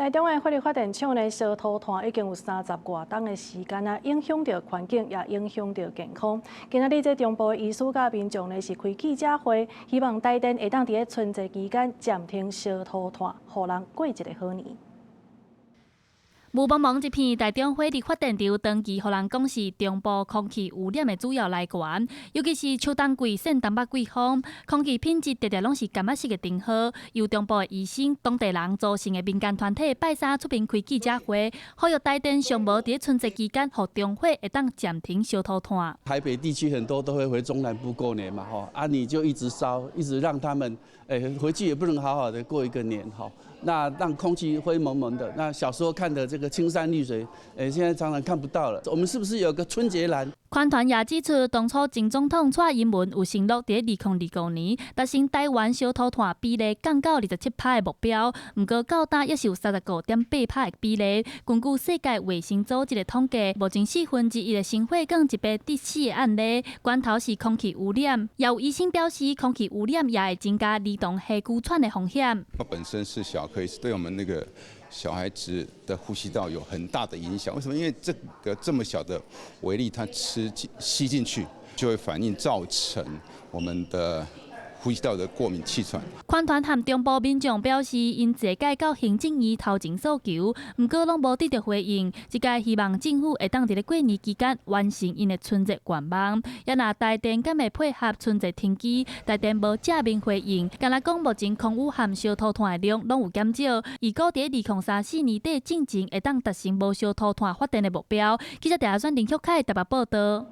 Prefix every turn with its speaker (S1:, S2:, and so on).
S1: 台中的火力發電廠呢，燒塗炭已經有三十外冬的時間啊，影響著環境，也影響著健康。今仔日這中部的醫師佮民眾呢是開記者會，希望台電會當佇咧春節期間暫停燒塗炭，予人過一個好年。
S2: 霧濛濛一片，台中火力發電廠長期予人講是中部空氣污染的主要來源，尤其是秋冬季、扇東北季風，空氣品質常常攏是柑仔色的燈號。由中部的醫生、當地人組成的民間團體，拜三出面開記者會，呼籲台電上無佇春節期間，予中火會當暫停燒塗炭。
S3: 台北地區很多都會回中南部過年嘛，吼，啊你就一直燒，一直讓他們，回去也不能好好的過一個年，吼。那讓空氣灰濛濛的，那小時候看的這個青山綠水，現在常常看不到了。我們是不是有個春節藍？
S2: 環團也指出，當初前總統蔡英文有承諾，佇2025年達成台灣燒塗炭比例降到27%的目標，毋過到今猶是有35.8%的比例。根據世界衛生組織的統計，目前1/4的心血管疾病致死的案例，源頭是空氣污染。也有醫生表示，空氣污染也會增加兒童氣拘喘的風險。
S4: 我本身是小兒科醫師，對我們那個小孩子的呼吸道有很大的影響。為什麼？因為這個這麼小的微粒，它吃進吸進去，就會反應造成我們的呼吸道的過敏氣喘。
S2: 環團和中部民眾表示，𪜶濟擺到行政院頭前訴求，毋過攏無得著回應。這擺希望政府會當佇咧過年期間完成𪜶的春節願望。也若台電敢會配合春節停機，台電無正面回應。干焦講目前空污和燒塗炭的量攏有減少，預估佇2034年底進前會當達成無燒塗炭發電的目標。記者鄭阿選林旭凱台北報導。